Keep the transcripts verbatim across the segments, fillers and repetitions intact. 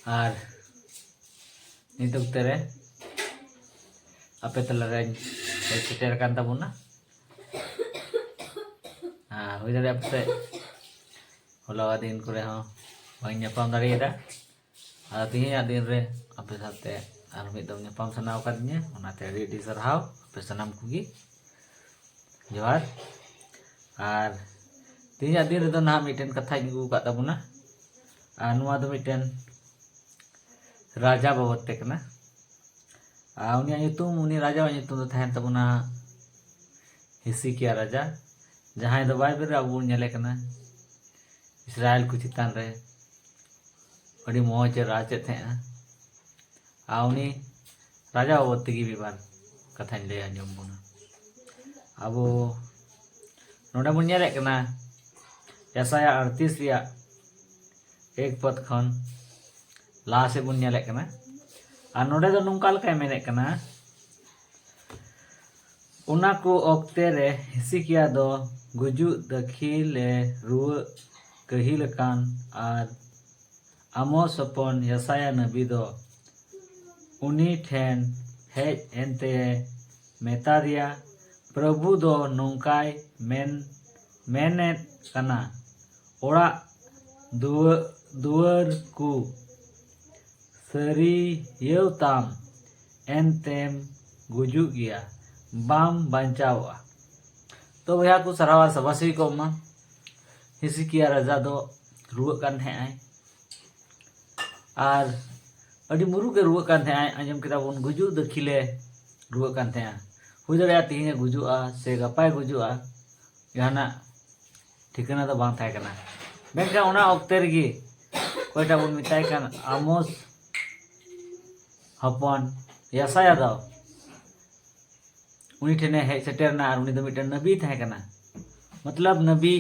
ᱟᱨ ᱱᱤᱛ ᱚᱠᱛᱮ ᱨᱮ ᱟᱯᱮ ᱛᱟᱞᱟᱨᱮᱧ ᱦᱮᱡ ᱥᱮᱴᱮᱨ ᱟᱠᱟᱱ ᱛᱟᱵᱚᱱᱟ᱾ ᱟᱨ ᱦᱩᱭ ᱫᱟᱲᱮᱭᱟᱜᱼᱟ ᱯᱟᱥᱮᱡ ᱦᱚᱞᱟᱣᱟ ᱫᱤᱱ ᱠᱚᱨᱮ ᱦᱚᱸ ᱵᱟᱹᱧ ᱧᱟᱯᱟᱢ ᱫᱟᱲᱮᱭᱟᱫᱟ᱾ ᱟᱨ ᱛᱮᱦᱮᱧᱟᱜ ᱫᱤᱱ ᱨᱮ ᱟᱯᱮ ᱥᱟᱶᱛᱮ ᱟᱨ ᱢᱤᱫ ᱫᱚᱢ ᱧᱟᱯᱟᱢ ᱥᱟᱱᱟ ᱟᱠᱟᱫᱤᱧᱟ, ᱚᱱᱟᱛᱮ ᱟᱹᱰᱤ ᱟᱹᱰᱤ ᱥᱟᱨᱦᱟᱣ ᱟᱯᱮ ᱥᱟᱱᱟᱢ ᱠᱚᱜᱮ᱾ ᱡᱚᱦᱟᱨ᱾ ᱟᱨ ᱛᱮᱦᱮᱧᱟᱜ ᱫᱤᱱ ᱨᱮᱫᱚ ᱱᱟᱦᱟᱜ ᱢᱤᱫᱴᱮᱱ ᱠᱟᱛᱷᱟᱧ ᱟᱹᱜᱩ ᱟᱠᱟᱫ ᱛᱟᱵᱚᱱᱟ᱾ ᱟᱨ ᱱᱚᱣᱟ ᱫᱚ ᱢᱤᱫᱴᱮᱱ ᱨᱟᱡᱟ ᱵᱟᱵᱚᱫ ᱛᱮ ᱠᱟᱱᱟ᱾ ᱟᱨ ᱩᱱᱤᱭᱟᱜ ᱧᱩᱛᱩᱢ, ᱩᱱᱤ ᱨᱟᱡᱟᱣᱟᱜ ᱧᱩᱛᱩᱢ ᱫᱚ ᱛᱟᱦᱮᱱ ᱛᱟᱵᱚᱱᱟ ᱦᱤᱥᱤᱠᱤᱭᱟ ᱨᱟᱡᱟ, ᱡᱟᱦᱟᱸᱭ ᱫᱚ ᱵᱟᱭᱵᱮᱞ ᱨᱮ ᱟᱵᱚ ᱵᱚᱱ ᱧᱮᱞᱮ ᱠᱟᱱᱟ᱾ ᱤᱥᱨᱟᱭᱮᱞ ᱠᱚ ᱪᱮᱛᱟᱱ ᱨᱮ ᱟᱹᱰᱤ ᱢᱚᱡᱽ ᱮ ᱨᱟᱡᱽ ᱮᱫ ᱛᱟᱦᱮᱸᱜᱼᱟ᱾ ᱟᱨ ᱩᱱᱤ ᱨᱟᱡᱟ ᱵᱟᱵᱚᱫ ᱛᱮᱜᱮ ᱢᱤᱫ ᱵᱟᱨ ᱠᱟᱛᱷᱟᱧ ᱞᱟᱹᱭ ᱟᱸᱡᱚᱢ ᱵᱚᱱᱟ᱾ ᱟᱵᱚ ᱱᱚᱰᱮ ᱵᱚᱱ ᱧᱮᱞᱮᱫ ᱠᱟᱱᱟ, ᱭᱮᱥᱟᱭᱟ ᱟᱴᱛᱨᱤᱥ ᱨᱮᱭᱟᱜ ᱮᱠ ᱯᱚᱫ ᱠᱷᱚᱱ ᱞᱟᱦᱟ ᱥᱮᱫ ᱵᱚᱱ ᱧᱮᱞᱮᱫ ᱠᱟᱱᱟ᱾ ᱟᱨ ᱱᱚᱰᱮ ᱫᱚ ᱱᱚᱝᱠᱟ ᱞᱮᱠᱟᱭ ᱢᱮᱱᱮᱫ ᱠᱟᱱᱟ, ᱚᱱᱟ ᱠᱚ ᱚᱠᱛᱮ ᱨᱮ ᱦᱤᱥᱤᱠᱤᱭᱟ ᱫᱚ ᱜᱩᱡᱩᱜ ᱫᱟᱹᱠᱷᱤᱞ ᱮ ᱨᱩᱣᱟᱹᱜ ᱠᱟᱹᱦᱤᱞ ᱟᱠᱟᱱ, ᱟᱨ ᱟᱢᱳᱥ ᱦᱚᱯᱚᱱ ᱭᱮᱥᱟᱭᱟ ᱱᱟᱵᱤ ᱫᱚ ᱩᱱᱤ ᱴᱷᱮᱱ ᱦᱮᱡ ᱮᱱᱛᱮ ᱢᱮᱛᱟᱫᱮᱭᱟ, ᱯᱨᱚᱵᱷᱩ ᱫᱚ ᱱᱚᱝᱠᱟᱭ ᱢᱮᱱ ᱢᱮᱱᱮᱫ ᱠᱟᱱᱟ, ᱚᱲᱟᱜ ᱫᱩᱣᱟᱹ- ᱫᱩᱣᱟᱹᱨ ᱠᱚ ᱥᱟᱹᱨᱤᱭᱟᱹᱣ ᱛᱟᱢ, ᱮᱱᱛᱮᱢ ᱜᱩᱡᱩᱜ ᱜᱮᱭᱟ, ᱵᱟᱢ ᱵᱟᱧᱪᱟᱣᱚᱜᱼᱟ᱾ ᱛᱚ ᱵᱚᱭᱦᱟ ᱠᱚ, ᱥᱟᱨᱦᱟᱣ ᱟᱨ ᱥᱟᱵᱟᱥᱤ ᱠᱚ ᱮᱢᱟ᱾ ᱦᱤᱥᱤᱠᱤᱭᱟ ᱨᱟᱡᱟ ᱫᱚ ᱨᱩᱣᱟᱹᱜ ᱠᱟᱱ ᱛᱟᱦᱮᱸᱜ ᱟᱭ, ᱟᱨ ᱟᱹᱰᱤ ᱢᱩᱨᱩᱠ ᱮ ᱨᱩᱣᱟᱹᱜ ᱠᱟᱱ ᱛᱟᱦᱮᱸᱜ ᱟᱭ᱾ ᱟᱸᱡᱚᱢ ᱠᱮᱫᱟ ᱵᱚᱱ, ᱜᱩᱡᱩᱜ ᱫᱟᱹᱠᱷᱤᱞᱮ ᱨᱩᱣᱟᱹᱜ ᱠᱟᱱ ᱛᱟᱦᱮᱸᱜᱼᱟ᱾ ᱦᱩᱭ ᱫᱟᱲᱮᱭᱟᱜᱼᱟ ᱛᱮᱦᱮᱧᱮ ᱜᱩᱡᱩᱜᱼᱟ ᱥᱮ ᱜᱟᱯᱟᱭ ᱜᱩᱡᱩᱜᱼᱟ, ᱡᱟᱦᱟᱱᱟᱜ ᱴᱷᱤᱠᱟᱹᱱᱟ ᱫᱚ ᱵᱟᱝ ᱛᱟᱦᱮᱸ ᱠᱟᱱᱟ᱾ ᱢᱮᱱᱠᱷᱟᱱ ᱚᱱᱟ ᱚᱠᱛᱮ ᱨᱮᱜᱮ ᱚᱠᱚᱭᱴᱟᱜ ᱵᱚᱱ ᱢᱮᱛᱟᱭ ᱠᱟᱱ, ᱟᱢᱳᱥ ᱦᱚᱯᱚᱱ ᱭᱟᱥᱟᱭᱟ ᱫᱚ ᱩᱱᱤ ᱴᱷᱮᱱᱮ ᱦᱮᱡ ᱥᱮᱴᱮᱨ ᱮᱱᱟ, ᱟᱨ ᱩᱱᱤ ᱫᱚ ᱢᱤᱫᱴᱮᱱ ᱱᱟᱵᱤᱭ ᱛᱟᱦᱮᱸ ᱠᱟᱱᱟ᱾ ᱢᱚᱛᱞᱚᱵ ᱱᱟᱵᱤ,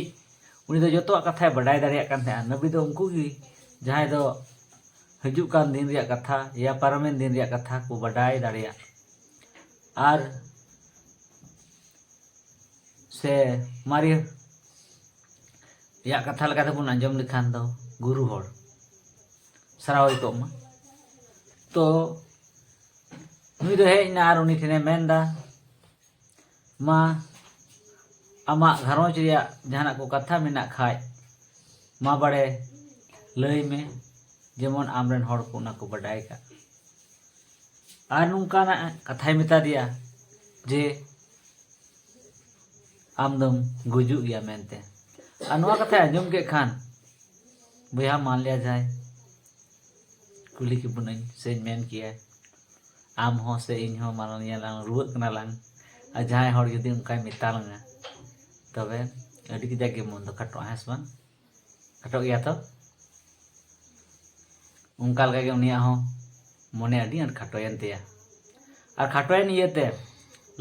ᱩᱱᱤ ᱫᱚ ᱡᱚᱛᱚᱣᱟᱜ ᱠᱟᱛᱷᱟᱭ ᱵᱟᱰᱟᱭ ᱫᱟᱲᱮᱭᱟᱜ ᱠᱟᱱ ᱛᱟᱦᱮᱸᱜᱼᱟ᱾ ᱱᱟᱵᱤ ᱫᱚ ᱩᱱᱠᱩ ᱜᱮ ᱡᱟᱦᱟᱸᱭ ᱫᱚ ᱦᱤᱡᱩᱜ ᱠᱟᱱ ᱫᱤᱱ ᱨᱮᱭᱟᱜ ᱠᱟᱛᱷᱟ ᱭᱟ ᱯᱟᱨᱚᱢᱮᱱ ᱫᱤᱱ ᱨᱮᱭᱟᱜ ᱠᱟᱛᱷᱟ ᱠᱚ ᱵᱟᱰᱟᱭ ᱫᱟᱲᱮᱭᱟᱜ ᱟᱨ ᱥᱮ ᱢᱟᱨᱮ ᱨᱮᱭᱟᱜ ᱠᱟᱛᱷᱟ ᱞᱮᱠᱟᱛᱮ ᱵᱚᱱ ᱟᱸᱡᱚᱢ ᱞᱮᱠᱷᱟᱱ ᱫᱚ ᱜᱩᱨᱩ ᱦᱚᱲ ᱥᱟᱨᱦᱟᱣ ᱦᱩᱭ ᱠᱚᱜ ᱢᱟ᱾ ᱛᱚ ᱱᱩᱭ ᱫᱚ ᱦᱮᱡ ᱮᱱᱟ ᱟᱨ ᱩᱱᱤ ᱴᱷᱮᱱᱮ ᱢᱮᱱᱫᱟ, ᱢᱟ ᱟᱢᱟᱜ ᱜᱷᱟᱨᱚᱸᱡᱽ ᱨᱮᱭᱟᱜ ᱡᱟᱦᱟᱱᱟᱜ ᱠᱚ ᱠᱟᱛᱷᱟ ᱢᱮᱱᱟᱜ ᱠᱷᱟᱡ ᱢᱟ ᱵᱟᱲᱮ ᱞᱟᱹᱭ ᱢᱮ, ᱡᱮᱢᱚᱱ ᱟᱢᱨᱮᱱ ᱦᱚᱲ ᱠᱚ ᱚᱱᱟ ᱠᱚ ᱵᱟᱰᱟᱭ ᱠᱟᱜ᱾ ᱟᱨ ᱱᱚᱝᱠᱟᱱᱟᱜ ᱠᱟᱛᱷᱟᱭ ᱢᱮᱛᱟ ᱫᱮᱭᱟ ᱡᱮ ᱟᱢ ᱫᱚᱢ ᱜᱩᱡᱩᱜ ᱜᱮᱭᱟ ᱢᱮᱱᱛᱮ᱾ ᱟᱨ ᱱᱚᱣᱟ ᱠᱟᱛᱷᱟᱭ ᱟᱸᱡᱚᱢ ᱠᱮᱫ ᱠᱷᱟᱱ ᱵᱚᱭᱦᱟ ᱢᱟᱱ ᱞᱮᱭᱟ ᱡᱟᱦᱟᱸᱭ ᱠᱩᱞᱤ ᱠᱮᱵᱚᱱᱟᱹᱧ ᱥᱮᱧ ᱢᱮᱱ ᱠᱮᱭᱟ, ᱟᱢ ᱦᱚᱸ ᱥᱮ ᱤᱧ ᱦᱚᱸ ᱢᱟᱱᱞᱤᱭᱟ ᱞᱟᱝ ᱨᱩᱣᱟᱹᱜ ᱠᱟᱱᱟ ᱞᱟᱝ, ᱟᱨ ᱡᱟᱦᱟᱸᱭ ᱦᱚᱲ ᱡᱩᱫᱤ ᱚᱱᱠᱟᱭ ᱢᱮᱛᱟ ᱞᱟᱝᱟ, ᱛᱚᱵᱮ ᱟᱹᱰᱤ ᱠᱟᱡᱟᱠ ᱜᱮ ᱢᱚᱱ ᱫᱚ ᱠᱷᱟᱴᱚᱜᱼᱟ, ᱦᱮᱸ ᱥᱮ ᱵᱟᱝ? ᱠᱷᱟᱴᱚᱜ ᱜᱮᱭᱟ ᱛᱚ᱾ ᱚᱱᱠᱟ ᱞᱮᱠᱟᱜᱮ ᱩᱱᱤᱭᱟᱜ ᱦᱚᱸ ᱢᱚᱱᱮ ᱟᱹᱰᱤ ᱟᱸᱴ ᱠᱷᱟᱴᱚᱭᱮᱱ ᱛᱟᱭᱟ᱾ ᱟᱨ ᱠᱷᱟᱴᱚᱭᱮᱱ ᱤᱭᱟᱹᱛᱮ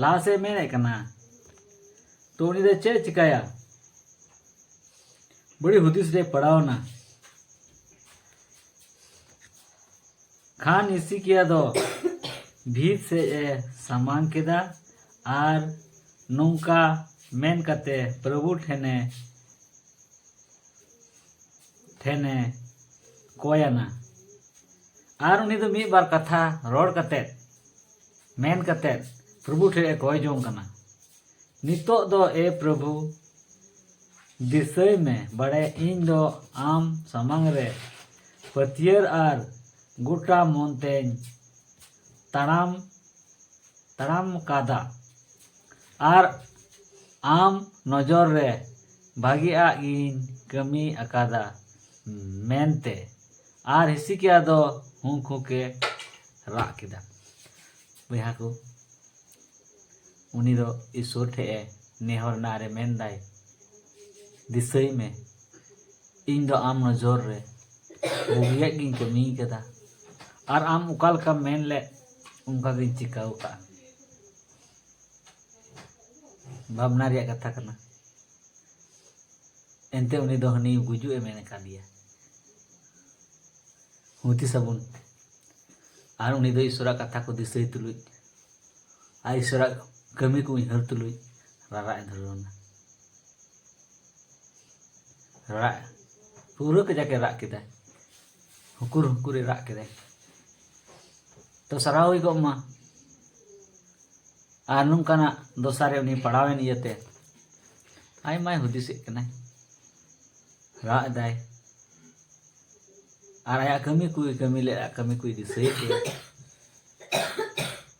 ᱞᱟᱦᱟ ᱥᱮᱫ ᱢᱮᱱᱮᱫ ᱠᱟᱱᱟ᱾ ᱛᱚ ᱩᱱᱤ ᱫᱚ ᱪᱮᱫ ᱮ ᱪᱤᱠᱟᱹᱭᱟ? ᱵᱟᱹᱲᱤᱡ ᱦᱩᱫᱤᱥ ᱨᱮ ᱯᱟᱲᱟᱣ ᱮᱱᱟ᱾ ᱠᱷᱟᱱ ᱦᱤᱥᱤᱠᱤᱭᱟ ᱫᱚ ᱵᱷᱤᱛ ᱥᱮᱫ ᱮ ᱥᱟᱢᱟᱝ ᱠᱮᱫᱟ ᱟᱨ ᱱᱚᱝᱠᱟ ᱢᱮᱱ ᱠᱟᱛᱮ ᱯᱨᱚᱵᱷᱩ ᱴᱷᱮᱱᱮ ᱴᱷᱮᱱᱮ ᱠᱚᱭᱟᱱᱟ᱾ ᱟᱨ ᱩᱱᱤ ᱫᱚ ᱢᱤᱫ ᱵᱟᱨ ᱠᱟᱛᱷᱟ ᱨᱚᱲ ᱠᱟᱛᱮ, ᱢᱮᱱ ᱠᱟᱛᱮ ᱯᱨᱚᱵᱷᱩ ᱴᱷᱮᱱ ᱮ ᱠᱚᱭ ᱡᱚᱝ ᱠᱟᱱᱟ, ᱱᱤᱛᱚᱜ ᱫᱚ ᱮ ᱯᱨᱚᱵᱷᱩ, ᱫᱤᱥᱟᱹᱭ ᱢᱮ, ᱵᱟᱲᱮ ᱤᱧ ᱫᱚ ᱟᱢ ᱥᱟᱢᱟᱝ ᱨᱮ ᱯᱟᱹᱛᱭᱟᱹᱨ ᱟᱨ ᱜᱚᱴᱟ ᱢᱚᱱ ᱛᱮᱧ ᱛᱟᱲᱟᱢ ᱛᱟᱲᱟᱢ ᱠᱟᱫᱟ ᱟᱨ ᱟᱢ ᱱᱚᱡᱚᱨ ᱨᱮ ᱵᱷᱟᱜᱤᱭᱟᱜ ᱜᱤᱧ ᱠᱟᱹᱢᱤ ᱟᱠᱟᱫᱟ ᱢᱮᱱᱛᱮ᱾ ᱟᱨ ᱦᱤᱥᱤᱠᱤᱭᱟ ᱫᱚ ᱦᱩᱸᱠ ᱦᱩᱸᱠ ᱮ ᱨᱟᱜ ᱠᱮᱫᱟ᱾ ᱵᱚᱭᱦᱟ ᱠᱚ, ᱩᱱᱤ ᱫᱚ ᱤᱥᱥᱚᱨ ᱴᱷᱮᱡ ᱮ ᱱᱮᱦᱚᱨ ᱮᱱᱟ ᱟᱨ ᱮ ᱢᱮᱱᱫᱟᱭ, ᱫᱤᱥᱟᱹᱭ ᱢᱮ, ᱤᱧ ᱫᱚ ᱟᱢ ᱱᱚᱡᱚᱨ ᱨᱮ ᱵᱩᱜᱤᱭᱟᱜ ᱜᱤᱧ ᱠᱟᱹᱢᱤ ᱠᱟᱫᱟ ᱟᱨ ᱟᱢ ᱚᱠᱟ ᱞᱮᱠᱟᱢ ᱢᱮᱱ ᱞᱮᱫ ᱚᱱᱠᱟ ᱜᱤᱧ ᱪᱤᱠᱟᱹᱣ ᱠᱟᱜᱼᱟ᱾ ᱵᱷᱟᱵᱽᱱᱟ ᱨᱮᱭᱟᱜ ᱠᱟᱛᱷᱟ ᱠᱟᱱᱟ᱾ ᱮᱱᱛᱮ ᱩᱱᱤ ᱫᱚ ᱦᱟᱹᱱᱤ ᱜᱩᱡᱩᱜ ᱮ ᱢᱮᱱ ᱟᱠᱟᱫᱮᱭᱟ᱾ ᱦᱩᱫᱤᱥ ᱟᱵᱚᱱ, ᱟᱨ ᱩᱱᱤ ᱫᱚ ᱤᱥᱚᱨᱟᱜ ᱠᱟᱛᱷᱟ ᱠᱚ ᱫᱤᱥᱟᱹᱭ ᱛᱩᱞᱩᱡ ᱟᱨ ᱤᱥᱚᱨᱟᱜ ᱠᱟᱹᱢᱤ ᱠᱚ ᱩᱭᱦᱟᱹᱨ ᱛᱩᱞᱩᱡ ᱨᱟᱨᱟᱜ ᱮ ᱫᱷᱩᱨᱟᱹᱣ ᱮᱱᱟ᱾ ᱨᱟᱜ, ᱯᱩᱨᱟᱹ ᱠᱟᱡᱟᱠ ᱮ ᱨᱟᱜ ᱠᱮᱫᱟ᱾ ᱦᱩᱠᱩᱨ ᱦᱩᱠᱩᱨᱮ ᱨᱟᱜ ᱠᱮᱫᱟᱭ᱾ ᱛᱚ ᱥᱟᱨᱦᱟᱣ ᱦᱩᱭ ᱠᱚᱜ ᱢᱟ᱾ ᱟᱨ ᱱᱚᱝᱠᱟᱱᱟᱜ ᱫᱚᱥᱟ ᱨᱮ ᱩᱱᱤ ᱯᱟᱲᱟᱣᱮᱱ ᱤᱭᱟᱹᱛᱮ ᱟᱭᱢᱟᱭ ᱦᱩᱫᱤᱥᱮᱫ ᱠᱟᱱᱟᱭ, ᱨᱟᱜ ᱮᱫᱟᱭ, ᱟᱨ ᱟᱭᱟᱜ ᱠᱟᱹᱢᱤ ᱠᱚᱭ ᱠᱟᱹᱢᱤ ᱞᱮᱫᱼᱟ, ᱠᱟᱹᱢᱤ ᱠᱚᱭ ᱫᱤᱥᱟᱹᱭᱮᱫ ᱜᱮᱭᱟ᱾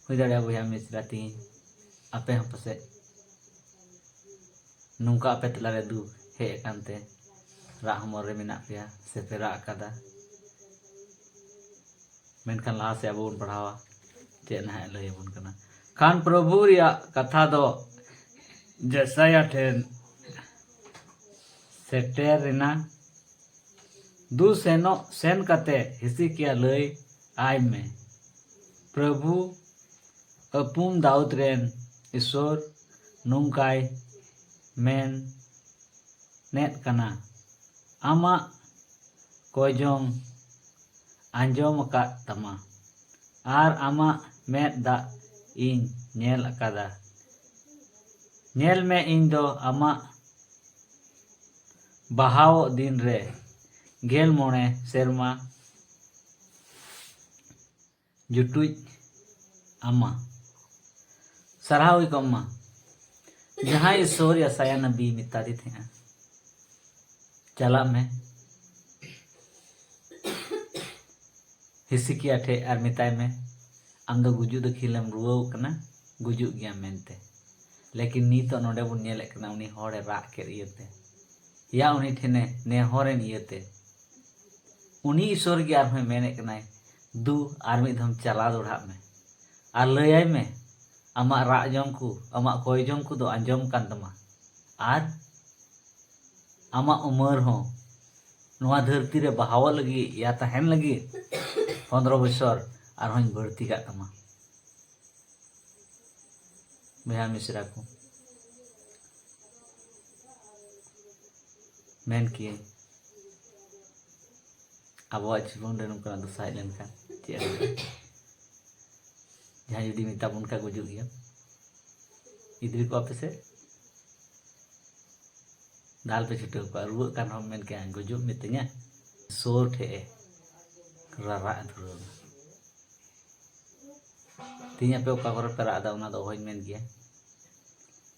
ᱦᱩᱭ ᱫᱟᱲᱮᱭᱟᱜᱼᱟ ᱵᱚᱭᱦᱟ ᱢᱤᱥᱨᱟ, ᱛᱤᱦᱤᱧ ᱟᱯᱮ ᱦᱚᱸ ᱯᱟᱥᱮᱡ ᱱᱚᱝᱠᱟ ᱟᱯᱮ ᱛᱟᱞᱟᱨᱮ ᱫᱩᱠ ᱦᱮᱡ ᱟᱠᱟᱱ ᱛᱮ ᱨᱟᱜ ᱦᱚᱢᱚᱨ ᱨᱮ ᱢᱮᱱᱟᱜ ᱯᱮᱭᱟ ᱥᱮ ᱯᱮ ᱨᱟᱜ ᱟᱠᱟᱫᱟ᱾ ᱢᱮᱱᱠᱷᱟᱱ ᱞᱟᱦᱟ ᱥᱮᱫ ᱟᱵᱚ ᱵᱚᱱ ᱯᱟᱲᱦᱟᱣᱟ, ᱪᱮᱫ ᱱᱟᱦᱟᱜ ᱮ ᱞᱟᱹᱭ ᱟᱵᱚᱱ ᱠᱟᱱᱟ᱾ ᱠᱷᱟᱱ ᱯᱨᱚᱵᱷᱩ ᱨᱮᱭᱟᱜ ᱠᱟᱛᱷᱟ ᱫᱚ ᱡᱮᱥᱟᱭᱟ ᱴᱷᱮᱱ ᱥᱮᱴᱮᱨ ᱮᱱᱟ, ᱫᱩ ᱥᱮᱱᱚᱜ ᱥᱮᱱ ᱠᱟᱛᱮ ᱦᱤᱥᱤᱠᱤᱭᱟ ᱞᱟᱹᱭ ᱟᱭ ᱢᱮ, ᱯᱨᱚᱵᱷᱩ ᱟᱹᱯᱩᱢ ᱫᱟᱣᱩᱫ ᱨᱮᱱ ᱤᱥᱚᱨ ᱱᱚᱝᱠᱟᱭ ᱢᱮᱱᱮᱫ ᱠᱟᱱᱟ, ᱟᱢᱟᱜ ᱠᱚᱭᱡᱚᱝ ᱟᱸᱡᱚᱢ ᱟᱠᱟᱫ ᱛᱟᱢᱟ, ᱟᱨ ᱟᱢᱟᱜ ᱢᱮᱫ ᱫᱟᱜ ᱤᱧ ᱧᱮᱞ ᱟᱠᱟᱫᱟ᱾ ᱧᱮᱞ ᱢᱮ, ᱤᱧ ᱫᱚ ᱟᱢᱟᱜ ᱵᱟᱦᱟᱣᱚᱜ ᱫᱤᱱ ᱨᱮ ᱜᱮᱞ ᱢᱚᱬᱮ ᱥᱮᱨᱢᱟ ᱡᱩᱴᱩᱡ ᱟᱢᱟ᱾ ᱥᱟᱨᱦᱟᱣ ᱦᱩᱭ ᱠᱚᱜ ᱢᱟ᱾ ᱡᱟᱦᱟᱸᱭ ᱤᱥᱚᱨ ᱭᱟᱥᱟᱭᱟ ᱱᱟᱵᱤ ᱢᱮᱛᱟᱫᱮ ᱛᱟᱦᱮᱸᱜᱼᱟ, ᱪᱟᱞᱟᱜ ᱢᱮ ᱦᱤᱥᱤᱠᱤᱭᱟ ᱴᱷᱮᱡ ᱟᱨ ᱢᱮᱛᱟᱭ ᱢᱮ, ᱟᱢ ᱫᱚ ᱜᱩᱡᱩᱜ ᱫᱟᱹᱠᱷᱤᱞᱮᱢ ᱨᱩᱣᱟᱹᱣ ᱠᱟᱱᱟ, ᱜᱩᱡᱩᱜ ᱜᱮᱭᱟᱢ ᱢᱮᱱᱛᱮ᱾ ᱞᱮᱠᱤᱱ ᱱᱤᱛᱚᱜ ᱱᱚᱰᱮ ᱵᱚᱱ ᱧᱮᱞᱮᱫ ᱠᱟᱱᱟ, ᱩᱱᱤ ᱦᱚᱲᱮ ᱨᱟᱜ ᱠᱮᱫ ᱤᱭᱟᱹᱛᱮ, ᱭᱟ ᱩᱱᱤ ᱴᱷᱮᱱᱮ ᱱᱮᱦᱚᱨᱮᱱ ᱤᱭᱟᱹᱛᱮ, ᱩᱱᱤ ᱤᱥᱚᱨ ᱜᱮ ᱟᱨᱦᱚᱸᱭ ᱢᱮᱱᱮᱫ ᱠᱟᱱᱟᱭ, ᱫᱩ ᱟᱨ ᱢᱤᱫ ᱫᱷᱟᱣ ᱪᱟᱞᱟᱣ ᱫᱚᱲᱦᱟᱜ ᱢᱮ ᱟᱨ ᱞᱟᱹᱭᱟᱭ ᱢᱮ, ᱟᱢᱟᱜ ᱨᱟᱜ ᱡᱚᱝ ᱠᱚ, ᱟᱢᱟᱜ ᱠᱚᱭ ᱡᱚᱝ ᱠᱚᱫᱚ ᱟᱸᱡᱚᱢ ᱠᱟᱱ ᱛᱟᱢᱟ, ᱟᱨ ᱟᱢᱟᱜ ᱩᱢᱟᱹᱨ ᱦᱚᱸ ᱱᱚᱣᱟ ᱫᱷᱟᱹᱨᱛᱤ ᱨᱮ ᱵᱟᱦᱟᱣᱚᱜ ᱞᱟᱹᱜᱤᱫ, ᱭᱟ ᱛᱟᱦᱮᱱ ᱞᱟᱹᱜᱤᱫ ᱯᱚᱱᱫᱽᱨᱚ ᱵᱚᱪᱷᱚᱨ ᱟᱨᱦᱚᱸᱧ ᱵᱟᱹᱲᱛᱤ ᱠᱟᱜ ᱛᱟᱢᱟ᱾ ᱵᱚᱭᱦᱟ ᱢᱤᱥᱨᱟ ᱠᱚ, ᱢᱮᱱ ᱠᱤᱭᱟᱹᱧ, ᱟᱵᱚᱣᱟᱜ ᱡᱤᱵᱚᱱ ᱨᱮ ᱱᱚᱝᱠᱟᱱᱟᱜ ᱫᱚᱥᱟ ᱦᱮᱡ ᱞᱮᱱᱠᱷᱟᱱ ᱪᱮᱫ ᱮᱢ ᱢᱮᱱᱟ? ᱡᱟᱦᱟᱸᱭ ᱡᱩᱫᱤ ᱢᱮᱛᱟ ᱵᱚᱱ ᱠᱷᱟᱱ, ᱜᱩᱡᱩᱜ ᱜᱮᱭᱟᱢ, ᱜᱤᱫᱽᱨᱟᱹ ᱠᱚ ᱟᱯᱮ ᱥᱮᱫ ᱫᱟᱞ ᱯᱮ ᱪᱷᱩᱴᱟᱹᱣ ᱠᱚᱜᱼᱟ, ᱨᱩᱣᱟᱹᱜ ᱠᱟᱱ ᱨᱮᱦᱚᱸ ᱢᱮᱱ ᱠᱮᱭᱟ, ᱜᱩᱡᱩᱜ ᱢᱤᱛᱟᱹᱧᱟ, ᱥᱳᱨ ᱴᱷᱮᱡ ᱮ ᱨᱟᱨᱟᱜ ᱮ ᱫᱷᱩᱨᱟᱹᱣ ᱮᱱᱟ᱾ ᱛᱮᱦᱮᱧ ᱟᱯᱮ ᱚᱠᱟ ᱠᱚᱨᱮ ᱯᱮ ᱨᱟᱜ ᱮᱫᱟ, ᱚᱱᱟ ᱫᱚ ᱚᱦᱚᱧ ᱢᱮᱱ ᱠᱮᱭᱟ,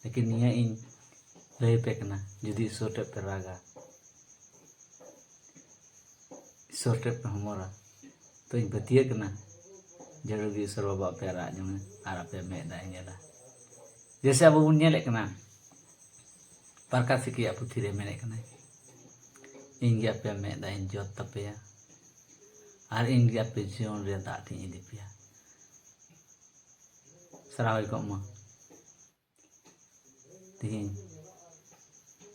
ᱞᱮᱠᱤᱱ ᱱᱤᱭᱟᱹ ᱤᱧ ᱞᱟᱹᱭ ᱟᱯᱮ ᱠᱟᱱᱟ, ᱡᱩᱫᱤ ᱤᱥᱚᱨ ᱴᱷᱮᱱ ᱯᱮ ᱨᱟᱜᱟ, ᱤᱥᱚᱨ ᱴᱷᱮᱱ ᱯᱮ ᱦᱚᱢᱚᱨᱟ, ᱛᱚ ᱤᱧ ᱯᱟᱹᱛᱭᱟᱹᱜ ᱠᱟᱱᱟ, ᱡᱟᱹᱨᱩᱲ ᱜᱮ ᱤᱥᱚᱨ ᱵᱟᱵᱟ ᱟᱯᱮᱭᱟᱜ ᱨᱟᱜ ᱟᱸᱡᱚᱢᱟ ᱟᱨ ᱟᱯᱮᱭᱟᱜ ᱢᱮᱫ ᱫᱟᱜ ᱮ ᱧᱮᱞᱟ᱾ ᱡᱮᱭᱥᱮ ᱟᱵᱚ ᱵᱚᱱ ᱧᱮᱞᱮᱫ ᱠᱟᱱᱟ, ᱯᱟᱨᱠᱟᱥᱤᱠᱤᱭᱟᱜ ᱯᱩᱛᱷᱤ ᱨᱮ ᱢᱮᱱᱮᱫ ᱠᱟᱱᱟᱭ, "ᱤᱧ ᱜᱮ ᱟᱯᱮᱭᱟᱜ ᱢᱮᱫ ᱫᱟᱜ ᱤᱧ ᱡᱚᱫ ᱛᱟᱯᱮᱭᱟ ᱟᱨ ᱤᱧ ᱜᱮ ᱟᱯᱮ ᱡᱤᱭᱚᱱ ᱨᱮ ᱫᱟᱜ ᱴᱷᱮᱱ ᱤᱧ ᱤᱫᱤ ᱯᱮᱭᱟ᱾" ᱥᱟᱨᱦᱟᱣ ᱦᱩᱭ ᱠᱚᱜ ᱢᱟ᱾ ᱛᱮᱦᱮᱧ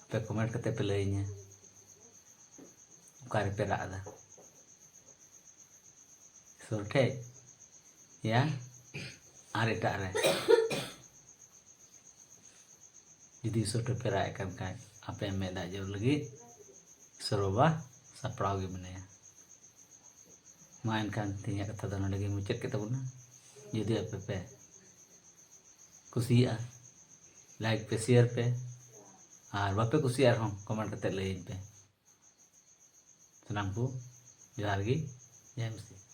ᱟᱯᱮ comment ᱠᱟᱛᱮ ᱯᱮ ᱞᱟᱹᱭᱟᱹᱧᱟ, ᱚᱠᱟ ᱨᱮᱯᱮ ᱨᱟᱜ ᱮᱫᱟ? ᱥᱩᱨ ᱴᱷᱮᱡ ᱭᱟ ᱟᱨ ᱮᱴᱟᱜ ᱨᱮ? ᱡᱩᱫᱤ ᱤᱥᱚᱨ ᱴᱷᱮᱱ ᱯᱮ ᱨᱟᱜ ᱮᱫ ᱠᱟᱱ ᱠᱷᱟᱡ, ᱟᱯᱮ ᱢᱮᱫ ᱫᱟᱜ ᱡᱚᱨᱚ ᱞᱟᱹᱜᱤᱫ ᱤᱥᱚᱨ ᱵᱟᱵᱟ ᱥᱟᱯᱲᱟᱣ ᱜᱮ ᱢᱮᱱᱟᱭᱟ᱾ ᱢᱟ ᱮᱱᱠᱷᱟᱱ ᱛᱮᱦᱮᱧᱟᱜ ᱠᱟᱛᱷᱟ ᱫᱚ ᱱᱚᱰᱮ ᱜᱮ ᱢᱩᱪᱟᱹᱫ ᱠᱮᱫ ᱛᱟᱵᱚᱱᱟ᱾ ᱡᱩᱫᱤ ᱟᱯᱮ ᱯᱮ ᱠᱩᱥᱤᱭᱟᱜᱼᱟ, like ᱯᱮ, share ᱯᱮ, ᱟᱨ ᱵᱟᱯᱮ ᱠᱩᱥᱤᱭᱟᱜ ᱨᱮᱦᱚᱸ comment ᱠᱟᱛᱮ ᱞᱟᱹᱭᱟᱹᱧ ᱯᱮ᱾ ᱥᱟᱱᱟᱢ ᱠᱚ ᱡᱚᱦᱟᱨ ᱜᱮ, ᱡᱚᱦᱟᱨ ᱜᱮ᱾